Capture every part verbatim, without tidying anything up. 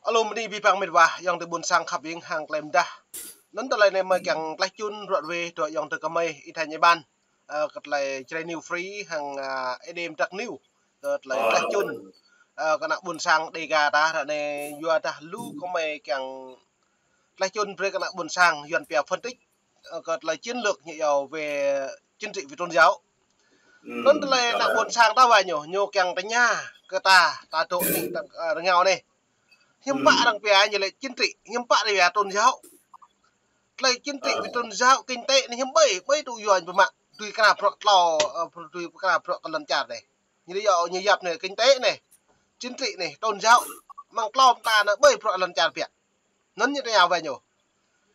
Alo, mơni abih bang met wa, ayŏng adơi ƀuôn sang khăp ƀing hăng tơlơi mơdah. Anŭn tơlơi anai mơi kiăng tlaih čun ruai wơ̆t dŏ ayŏng adơi kơmơi, ih tha ñe ƀan. Ơ, kơ tơlơi Jrai New Free hăng, ơ, Ê Đêm Trăk New. Kơ tơlơi tlaih čun. Ơ, kơ ană ƀuôn sang Đêga ta, ră anai yua dah lu kơmơi kiăng tlaih čun brơi kơ ană ƀuôn sang, Yuan pia phân tích, ơ, kơ tơlơi chiến lược ñu iâu về chính trị, về tôn giáo. Anŭn tơlơi ană ƀuôn sang ta wa ñu, ñu kiăng tơña kơ ta, ta dŏ anih, ta, ơ, rơngiao anih. Hiư̆m pă arăng pia ñu lĕ chính trị, hiư̆m pă arăng pia tôn giáo. Tơlơi chính trị, về tôn giáo, kinh tế anai hiư̆m ƀai, ƀai tŭ yua pơmă, tui kơna bruă tlâo, ơ, tui kơna bruă kơ lŏn čar anai. Ñu lĕ yua ñu yap anai, kinh tế anai, chính trị anai, tôn giáo, mơ̆ng tlâo mơta anai ƀai bruă lŏn čar biă. Anŭn ñu tơña wa ñu.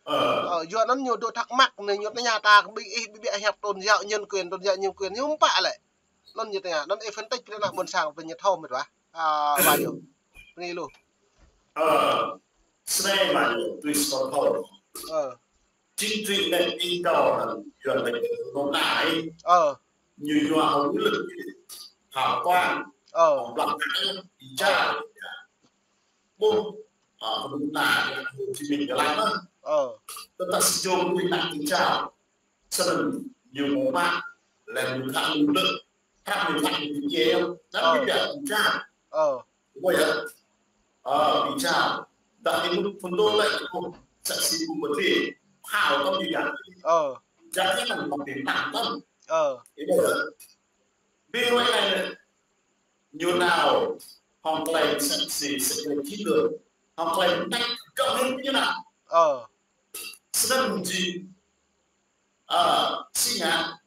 Ơ, yua anŭn ñu dŏ thắc mắc anai, ñu tơña ta, ƀing ih ƀiă hiăp tôn giáo, nhân quyền, tôn giáo, nhân quyền, hiư̆m pă lĕ. Anŭn ñu tơña, anŭn ih phân tích brơi ană ƀuôn sang, brơi ñu thâo met wa. Ơ, wa ñu. Bơni lu. Ơ, snei wa ñu, tui sô thâo. Ơ. Chính trị anai ih kâo anŭn, yua anai nô nai. Ơ. Ñu yua hơ̆ng lĕ hào quang. Ơ. Hơ̆ng blah kơ ih ča. Ƀuh, ơ, kơ nô nai, Hồ Chí Minh kơ lăng. Ơ. Tơdah si jông tui nă ih ča. Snăn ñu mơ̆ mă, lĕ ñu khă lu lĕ, hrăp ñu khă ñu tui yơh, anăn ñu pia ih ča. Ơ. Ƀuh yơh. Ơ, ih ča. Dah ih lu phun dô lĕ, ƀuh, saksi ƀuh bơtê, hao tơm ih ča. Ơ. Ča anăn mă tĭng tăng tơm. Ơ. Ih ƀuh yơh. Bi ruai anai lĕ, ñu nao, hŏng tơlơi saksi, saksi kơ lĕ jing lĕ, hŏng tơlơi mơneč gơ̆ hĭ ñu nao. Ơ. Snăn jing, ơ, si ngă,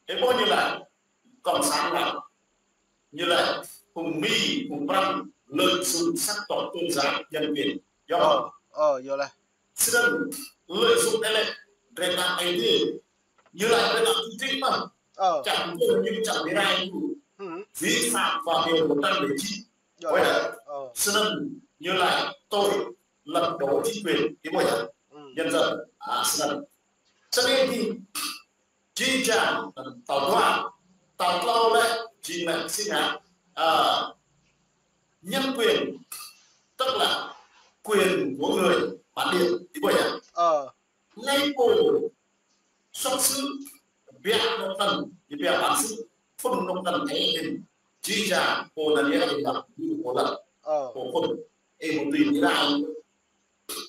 ih ƀuh ñu laĭ, cộng sản laĭ, ñu laĭ, phung Mi, phung Prăng, lợi dụng sắc tộc tôn giáo nhân quyền. Yơh. Ơ, ơ, yơh lah. Snăn lợi dụng anai lĕ, drei đăo Aê Diê. Ñu laĭ drei đăo chính trị mơ̆n. Ơ. Čang kơ ñu čang bi rai ñu. Vi phạm vào điều một trăm lẻ chín. Yơh. Ơ. Snăn ñu laĭ tội lật đổ chính quyền. Ih ƀuh yơh. Nhân dân. À, snăn. Snăn jing, jih jang, tal dua, tal tlâo lĕ, jing lĕ si ngă, à, nhân quyền, tức là quyền của người bản địa, ih ƀuh yơh. Ơ. Anai pô xuất xứ, biă nông dân, ñu biă bản xứ, phun nông dân Thái Bình, jih jang, pô anai yơh, ih ƀuh, ñu pô lĕ, ơ, pô phun, ih ƀuh tui ñu laĭ,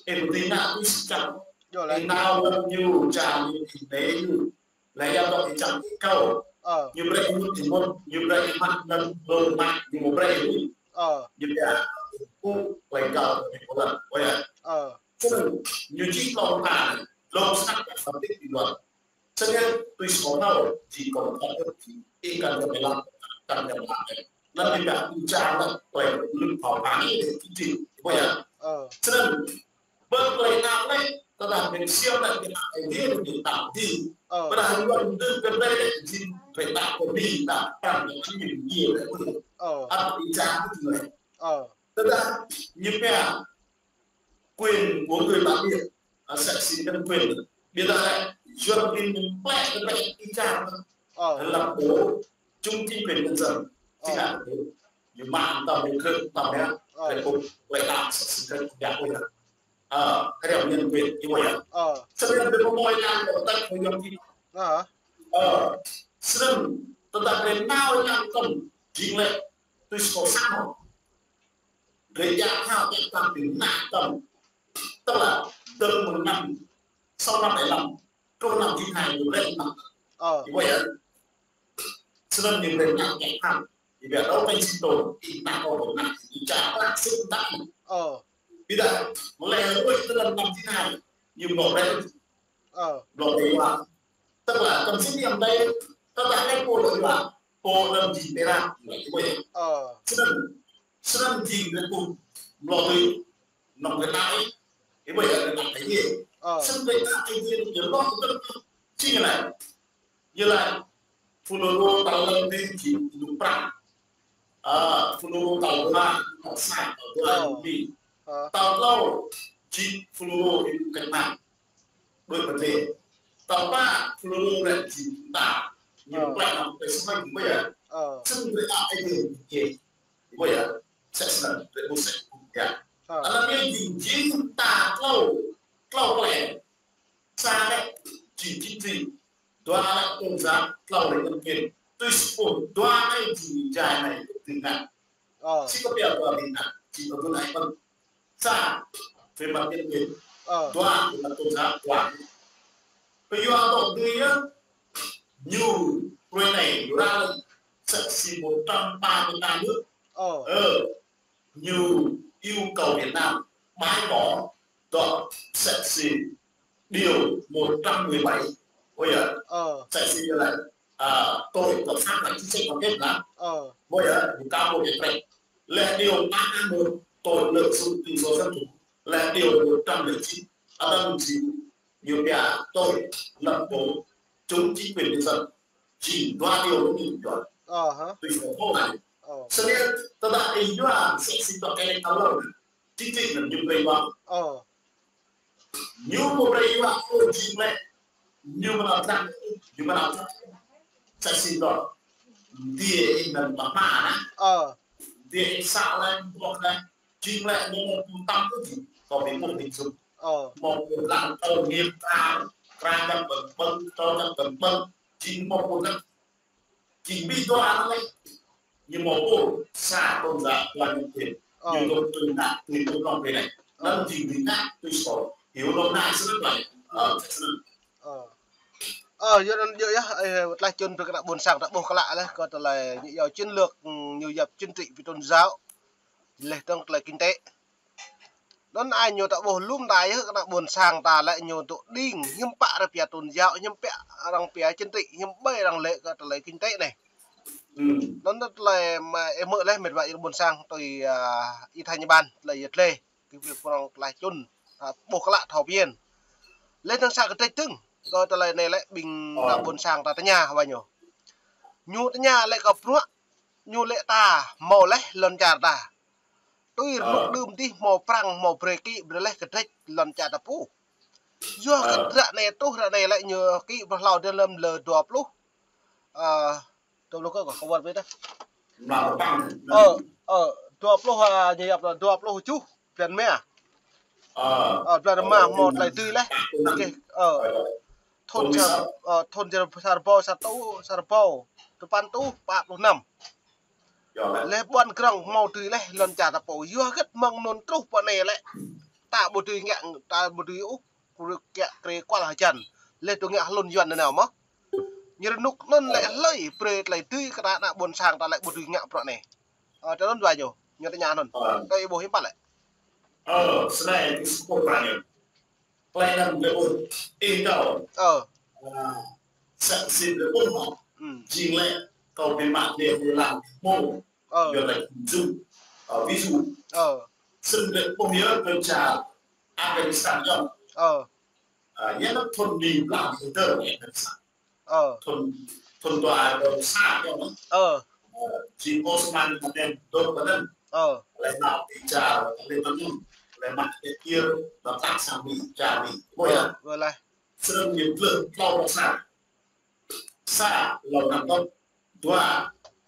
ih ƀuh tui ñu laĭ tui si čang. Yơh lah. Ih nao lăm ñu čang ñu ih nê ñu. Lĕ yua dŏ ih čang ih kâo. Ơ. Ñu brơi ih mŭt ih mŭt, ñu brơi ih mă anăn lông mă, ñu mơ̆ brơi ih. Ơ. Ñu pia, ƀuh, klei găl ñu pô lĕ, ƀuh yơh. Ơ. Snăn, ñu jing lông ta, lông snăk ta phân tích bình luận. Snăn tui sô thâo, jing kâo thâo ih, ih kăn kơ mơlă, kăn kơ mơlă. Anăn ñu pia ih čang lĕ, klei lŭk phao pang ih, ih jing, ƀuh yơh. Ơ. Snăn, ƀơi klei anăn lĕ, tơdah mơnuih siam lĕ, ñu đăo Aê Diê lĕ, ñu đăo Aê Diê. Ơ. Tơdah ñu đăo Aê Diê lĕ, jing drei đăo kơ Mi, đăo Prăng, đăo Aê Diê lĕ, ƀuh yơh. Ơ. Ăt ih čang ih lĕ. Ơ. Tơdah ñu pia quyền của người bản địa, à, saksi nhân quyền. Ƀiădah lĕ, Yuan klin ñu plĕ, plĕ ih čang. Ơ. Lật đổ chung chính quyền nhân dân. Ơ. Chính là thế. Ñu mă tơm ñu khơi tơm yơh. Ơ. Lĕ kơ, lĕ ta saksi khơi tơm yơh. Ơ, khơi nhân quyền, ih ƀuh yơh. Ơ. Snăn drei mơ̆ mơ̆ yang kơ tơk kơ Yuan klin. Ơ. Ơ. Snăn, tơdah drei nao yang tơm, jing lĕ, tui sô sang. Drei djă thâo djă thâo tui nă tơm. Tức là tơm mơ̆ng năm, sau năm bảy lăm, truh năm chín hai ñu brơi nă. Ơ. Ih ƀuh yơh. Snăn ñu brơi nă djă thâo. Ih ƀuh đấu tranh sinh tồn, ih nă kâo brơi nă, ih čang lăk sĭt nă. Ơ. Ƀiădah, lĕ ruai tơl năm chín hai, ñu blŏ brơi. Ơ. Blŏ brơi wa. Tức là tơm sĭt ñu đei, tơdah lĕ pô lĕ wa. Pô lăm jing pơrap, ih ƀuh yơh. Ơ. Snăn, snăn jing lĕ pô mlâo tui nŏng kơ ta ih. Ih ƀuh yơh, kơ ta ih. Ơ. Snăn kơ ta ih ñu lŏ tơm jing lĕ. Ñu laĭ, FULRO tal lăm tui jing lu prăk. Ơ, FULRO tal dua, tal sa, tal dua, ơ, Mi. Ơ. Tal tlâo, jing FULRO ih kơ ta. Đuaĭ pơdrĕ. Tal pă, FULRO lĕ jing ta. Ñu, ơ, plĕ nŏng tui sơmai ƀuh yơh. Ơ. Snăn drei đăo Aê Diê, ih ƀuh yơh. Sĕ snăn, drei ƀuh sĕ, yơh. Ơ. Anăn ñu Việt. Tui si pô dua anai jing jai anai tui ngă. Ơ. Či kơ pia dua tui ngă, či kơ dua anai pơ. Sa, về mặt nhân quyền. Ơ. Dua, về mặt tôn giáo, dua. Kơ yua dŏ tui yơh, ñu, pruê anai, ñu ră anai, sexy một trăm ba mươi tám nước. Ơ. Ơ. Ñu yêu cầu Việt Nam bãi bỏ dọ sexy điều một trăm mười bảy. Bây giờ, ờ, sexy là, à, tội cộng sản là chính sách còn hết là. Ờ. Bây giờ, ñu cao một cái trách. Là điều tám a một, tội lợi dụng tự do dân chủ. Là điều một trăm lẻ chín. À, ờ, đồng chí, ñu pia tội lật đổ chống chính quyền nhân dân. Jing dua điều ñu pia. Ờ, hả? Tui si pô anai. Ờ. Sơnai tơdah ih yua sexy dŏ kơ anai kơ lŏ. Chính trị anŭn ñu brơi yua. Ơ. Ñu mơ̆ brơi yua, ơ, jing lĕ. Ñu mơ̆ nao trăng, ñu mơ̆ nao trăng. Sexy dŏ. Dia ih anŭn mă mă anai. Ơ. Dia ih sa lĕ, ƀuh lĕ. Jing lĕ ñu mơ̆ pơtăm kơ jing. Kơ ƀing mơ̆ ƀing sum. Ơ. Mơ̆ pơtăm kơ nghiệp kar, kar kơ pơpơ̆ng, kar kơ pơpơ̆ng. Jing mơ̆ pơtăm. Jing ƀing dua anai lĕ. Ñu mơ̆ pô sa tôn giáo, dua nhân quyền. Ơ. Ñu dŏ tui ngă, tui tui lŏng pê anai. Anŭn jing tui ngă, tui si pô. Hiểu lŏm anai sơnai lĕ. Ơ, sơnai. Ơ. Ơ, yua anŭn yơh, ơ, tơlơi čun brơi kơ ană ƀôn sang ta ƀuh klă lĕ, kơ tơlơi ñu yua chiến lược, ừm, ñu yap chính trị với tôn giáo. Lĕ tơ̆ng tơlơi kinh tế. Anŭn ai ñu ta ƀuh lŏm ta yơh kơ ană ƀôn sang ta lĕ ñu tŭ đing, hiư̆m pă arăng pia tôn giáo, hiư̆m pă arăng pia chính trị, hiư̆m ƀai arăng lĕ kơ tơlơi kinh tế anai. Hm. Anŭn tơlơi mơ̆ ih hmư̆ lĕ mĕt wa ƀôn sang tui, à, ih tha ñu ƀan, tơlơi yơh tơlơi, kơ ƀing prong tơlơi čun, à, ƀuh klă thâo pơyơr. Lĕ tơ̆ng sa kơtrĕč tơ̆ng, kơ tơlơi anai lĕ ƀing ană ƀôn sang ta tơña wa ñu. Ñu tơña lĕ kơ bruă, ñu lĕ ta, hmâo lĕ lŏn čar ta. Tui rơnŭk đưm dih hmâo prăng hmâo brơi kĭ brơi leh kơdrĕč lŏn čar ta pô. Yua kơ ră anai truh ră anai lĕ ñu kĭ brơi hlâo dơ̆ng lăm lơ dua pluh. Ơ, dua pluh kơ, kơ wơ̆t wơ̆t dah. Ơ, ơ, dua pluh, ơ, ñu yap dua pluh tơjuh blan rơma. Ơ, blan rơma hmâo tơlơi dưi leh. Kơ, ơ, thun sa, ơ, thun sa rơbâo sa rơtuh, sa rơbâo dua păn rơtuh pă pluh năm. Leh ƀuăn krong hmâo dưi leh lŏn čar ta pô. Yua hơget mơ̆ng anŭn truh pơ anai lĕ. Ta ƀu dưi ngă, ta ƀu dưi ôh, kơ kiă krê kual hơjăn. Leh tŭ ngă hlŭn yuan nanao mơ̆. Ñu rơnŭk anŭn lĕ hlơi brơi tơlơi dưi kơ ta ană ƀôn sang ta lĕ ƀu dưi ngă bruă anai. Ơ, tơ anŭn wa ñu, ñu tơña anŭn. Ơ. Tơ ih ƀuh hiư̆m pă lĕ. Ơ, sơnai tui si pô prang ñu. Klei anŭn lĕ ƀuh, ih kâo. Ơ. Ơ, sa sĭt lĕ ƀuh mơ̆. Hm. Jing lĕ kâo bi mă lĕ ƀuh lăng mơ̆. Ơ. Yua lĕ jum. Ơ, ví dụ. Ơ. Sĭt lĕ ƀuh yơh kơ čar Afghanistan yơh. Ơ. Ơ, yơh lĕ thun ƀing lăng ih tơ Afghanistan. Ơ. Thun, thun dua rơbâo sa yơh mơ̆. Ơ. Ơ, jing Osman Laden dŏ pơ anŭn. Ơ. Leh anŭn ƀing čar Lebanon, leh mă ƀing Iran, leh tăk sang Mi, čar Mi. Ƀuh yơh. Ơ, ƀuh leh. Srăng ñu blơ̆ tlâo rơbâo sa. Sa, lŏn Nam Cốc. Dua,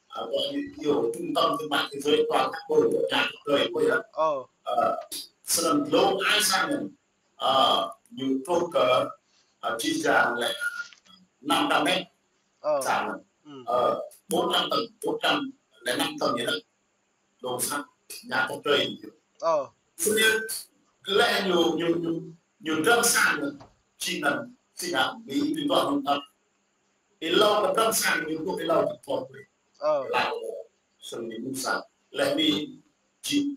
ơ, gọi như nhiều trung tâm thương mại thế giới toàn các bộ, nhà các đời, ƀuh yơh. Ơ. Ơ, srăng dlô ai sang anŭn. Ơ, ñu truh kơ, ơ, či jang lĕ năm trăm mét. Ơ. Sang anŭn. Hm. Ơ, bốn trăm tấn, bốn trăm lẻ năm tấn ñu lĕ. Dlô sat, nhà các đời ñu. Ơ. Srăng lĕ ñu, ñu, ñu, ñu dơ̆ng sang anŭn, či anŭn, či ngă, Mi tui tuah ñu tăp. Ih lâo kơ dơ̆ng sang ñu ƀuh ih lâo kơ thâo brơi. Ơ. Lăi, srăng ñu mŭt sang. Leh Mi či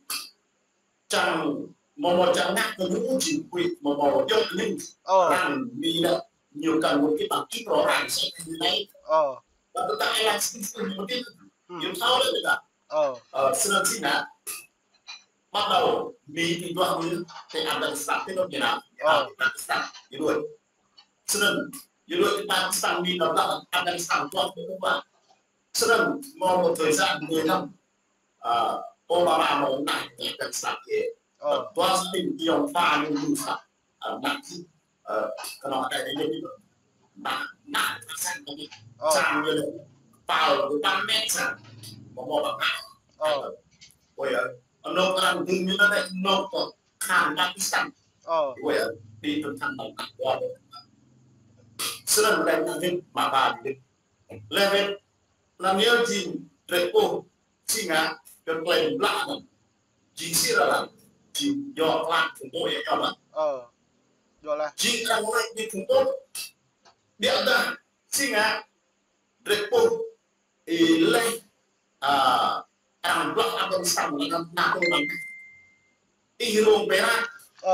čang, mơ̆ mơ̆ čang ngă kơ ñu či kuit, mơ̆ mơ̆ djŏp ñu. Ơ. Arăng Mi lĕ, ñu kăn mŭt kơ ƀăng kĭ pro arăng sĕ kơ ñu anai. Ơ. Ƀă tơdah ih lăi sĭt sĭt ñu mŭt kơ. Hm. Ñu thâo lĕ tơdah. Ơ. Ơ, srăng sĭt ngă. Bắt đầu Mi tui tuah ñu, tơ Afghanistan, tơ dŏ ñu nao. Ơ. Afghanistan, ñu đuaĭ. Srăng, ñu đuaĭ tơ Pakistan, Mi nao dŏ Afghanistan, tuah ñu tuah. Srăng, mơ̆ một thời gian mười năm, ơ, Obama mơ̆ nao Afghanistan kơ. Ơ. Tuah sĭt ih yong pha ñu lu sa. Ơ, nao či, ơ, kơ nao kơ anai ñu. Nao, nao, sang ñu. Ơ. Sang ñu lĕ. Pao, dua păn mét sang. Mơ̆ mơ̆ ƀă. Ơ. Ơ, ƀuh yơh. Anŏ arăng dơ̆ng ñu anai, anŏ tơ khăn Pakistan. Ơ. Ƀuh yơh. Đi tơ̆ng khăn Pakistan. Srăng lĕ ñu mă ba ñu. Lĕ wĕt, anŭn yơh jing drơi pô, si ngă, kơ klei blah anŭn. Jing si ra lăng, jing yua klă phung pô yơh yua lăng. Ơ. Yua lăng. Jing arăng lĕ jing phung pô. Biă dah, si ngă, drơi pô, ih lĕ, a, arăng blah abang sang lăng, na tô lăng. Ih rông pơră,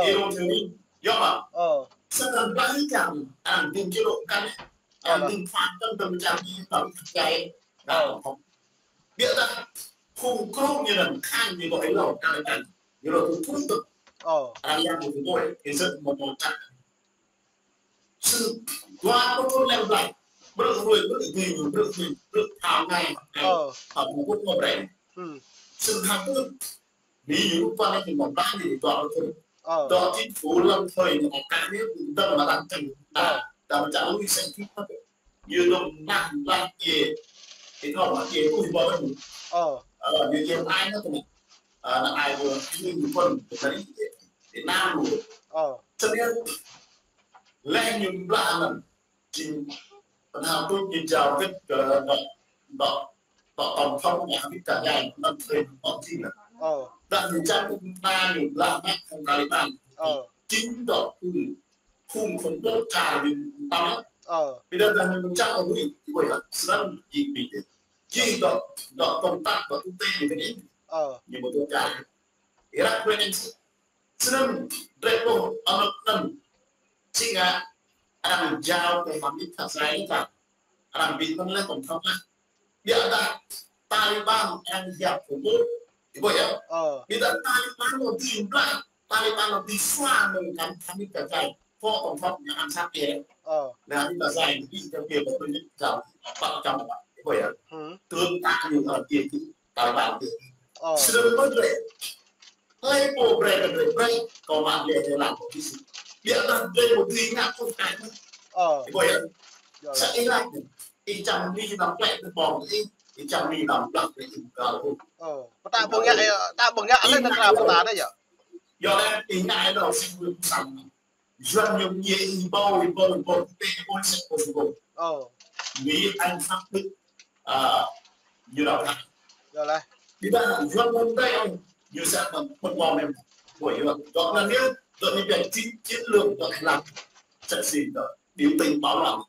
ih rông thơri, yua mă. Sơnăn blah ih kăng, arăng ding čơrô kăng, arăng ding pha kăng tơm čar ih tơm čar ih. Biă dah, phung krông ñu anŭn kăng ñu bơih lŏ, kăng kăng. Ñu lŏ tŭ tŭ tŭ. Arăng yang ñu bơih, ih sơ̆ mơ̆ mơ̆ čar. Sĭt dua pơthun leng blai. Brư̆ hruê, brư̆ ding, brư̆ ding, brư̆ thâo ngai, ngai. Thâo mơ̆ kŭt mơ̆ breng. Sĭt thâo kŭt. Ƀing ñu rŭ pơ̆n ñu mơ̆ blai ñu dua pơthun. Dŏ čĭt pô lăng thơi ñu ôk kă ñu dơ̆ng mă lăng čang. Đa, đa mă čang lui sen kŭt mơ̆. Ñu dŏ mă blai yê. Ih thâo mă yê kŭ ih ƀuh mơ̆. Ơ, ñu yê ai mơ̆ tơmă. Ơ, na ai ƀuh ñu ñu pơ̆n, tơmă yê. Ih nao lu. Sĭt lĕ ñu blah anŭn. Jing pơnao tŭ ñu jao wĕt kơ dŏ, dŏ, dŏ tổng thống nhà Việt Nam anŭn thuê tổng thống anŭn. Dah ñu čang tŭ ta ñu blah mă hăng Taliban. Jing dŏ phung, phung khủng bố čar Việt Nam. Ƀiădah dah ñu čang ôh lui, ih ƀuh yơh, sơnăn jing ƀing dih. Jing dŏ, dŏ công tác, dŏ quốc tế ñu kơ anai. Ñu ƀu dŏ čar. Irak kơ anai. Sơnăn drơi pô anŭn anŭn. Si ngă arăng jao kơ Hamid Karzai ta. Arăng ƀing anŭn lĕ tổng thống lĕ. Biă dah Taliban arăng yap kơ ƀu. Ih ƀuh yơh. Biă dah Taliban lŏ ding blah. Taliban lŏ ding sua mơ̆ng kăm Hamid Karzai. Phó tổng thống ñu arăng sat yơh. Lĕ Hamid Karzai ñu ding kơ biă ƀu ding jao. Păt čăm păt. Ih ƀuh yơh. Tướng tá ñu arăng ding Taliban ding. Sơnăn mơ̆ drơi. Hlơi pô brơi kơ drơi brơi, kâo mă lĕ drơi lăng kơ ƀing sĭt. Biă dah drơi mơ̆ ding ngă kơ ai mơ̆. Ih ƀuh yơh. Sa ih lăng. Ih čang mi năm plĕ tơ ƀong ih, ih čang mi năm plĕ tơ ih gal ƀu. Pơtă ƀu ngă, ta ƀu ngă lĕ nơ̆ng krao pơtă anai yơh. Yua lĕ ih ngă anŭn sĭt ƀu săng. Yuan ñu ñe ih ƀuh, ih ƀuh, ih ƀuh, tê ƀuh sĕ ƀuh sĕ ƀuh. Ơ. Mỹ, Anh, Pháp, Đức, à, ñu đào thải. Yua lĕ. Ƀiădah Yuan mơ̆ng tê, ñu sẽ mơ̆ng, mơ̆ng ƀuh mơ̆ng. Ƀuh Yuan. Dŏ anŭn yơh, dŏ ñu biă chiến, chiến lược dŏ Thái Lan. Sẽ xin dŏ, biểu tình bạo loạn.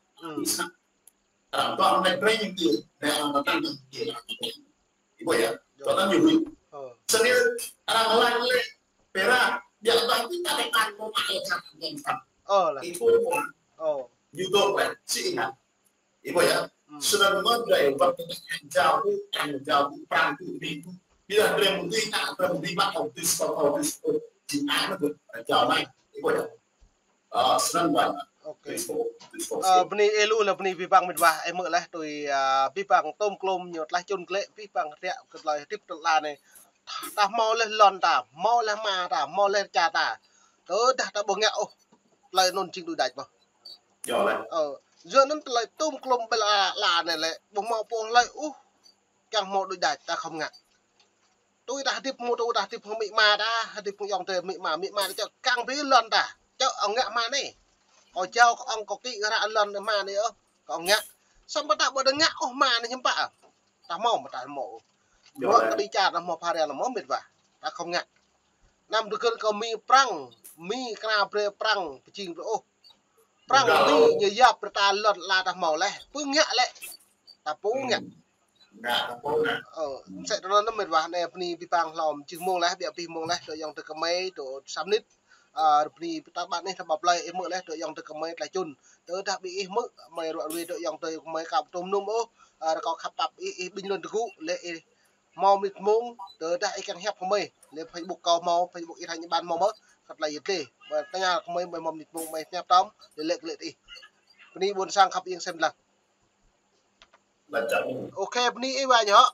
Arăng dŏ anai brơi ñu ding, anai arăng dŏ anai ding. Ih ƀuh yơh. Dŏ anŭn ñu ƀuh. Sơnăn arăng lăng lĕ, pơră, biă dah ƀing ta lĕ kan mơ̆ mă lĕ kan mơ̆ kan. Ih thâo mơ̆. Ñu dŏ lĕ, si ih ngă. Ih ƀuh yơh. Sơnăn mơ̆ drơi wăt kơ arăng jao kơ, arăng jao kơ, prang kơ, ƀing kơ. Biă drơi mơ̆ ding ngă, drơi mơ̆ ding mă, ôh, ding sô, ôh, ding sô. Jing ai mơ̆ kơ, arăng jao anai. Ih ƀuh yơh. Ơ, sơnăn ƀuăn. Ơ, bơni ih lu lĕ bơni abih bang mĭt wa, ih hmư̆ laih tui, ơ, abih bang tôm klôm ñu tlaih čun glaĭ, abih bang hơdră kơ tơlơi hơdip tơlơi anai. Ta hmâo laih lŏn ta, hmâo laih ama ta, hmâo laih čar ta. Tơdah ta ƀu ngă ôh, tơlơi anŭn jing đuaĭ đač ƀơh. Ơ, yua anŭn tơlơi tôm klôm ƀơi ala, ala anai lĕ, ƀu hmâo pô hlơi ôh, kiăng hmâo đuaĭ đač, ta khŏm ngă. Tui ta hơdip hmâo, tui ta hơdip hăng amĭ ama ta, hơdip hăng ayŏng adơi amĭ ama, amĭ ama ta čơ̆ kăng brơi lŏn ta, čơ̆ ŏng ngă ama anai. Kâo jao kơ ŏng kâo kĭ ră lŏn ama anai ôh, kâo ŏng ngă. Samơ̆ ta ƀu đa ngă ôh ama anai hiư̆m pă. Ta hmâo mơ̆ ta hmâo. Bruă kơ ƀing čar ta hmâo phara ta hmâo mĭt wa. Ta khŏm ngă. Anăm tơgơ̆n kơ Mi prăng, Mi kơna brơi prăng, pơjing brơi ôh. Prăng Mi ñu yap brơi ta lŏn ala ta hmâo laih. Pơngă lĕ. Ta pơngă. Ơ, msĕ tơlơi anŭn mĭt wa, anai bơni abih bang hlâo, jing mông laih, biă abih mông laih, dŏ ayŏng adơi kơmơi, dŏ sa mơnit. Ơ, bơni ta ƀă anai ta ƀă blơi, ih hmư̆ laih, dŏ ayŏng adơi kơmơi tlaih čun. Tơdah ƀing ih hmư̆, mơi ruă ruai, dŏ ayŏng adơi kơmơi kâo tơm num ôh, ơ, rơkâo khăp pap ih, ih ƀing lŏn tơgŭ, lĕ ih hmâo mơnit mông, tơdah ih kiăng hiăp kơmơi, lĕ Facebook kâo hmâo, Facebook ih ranh ih ƀan hmâo mơ̆, kăt lai yơh lĕ. Mơi tơña kơmơi, mơi hmâo mơnit mông, mơi hiăp tơm, lĕ lĕ kơ lĕ ih. Bơni ƀuôn sang khăp ing sem lăng. Ôkê, bơni ih wa ñu hŏ.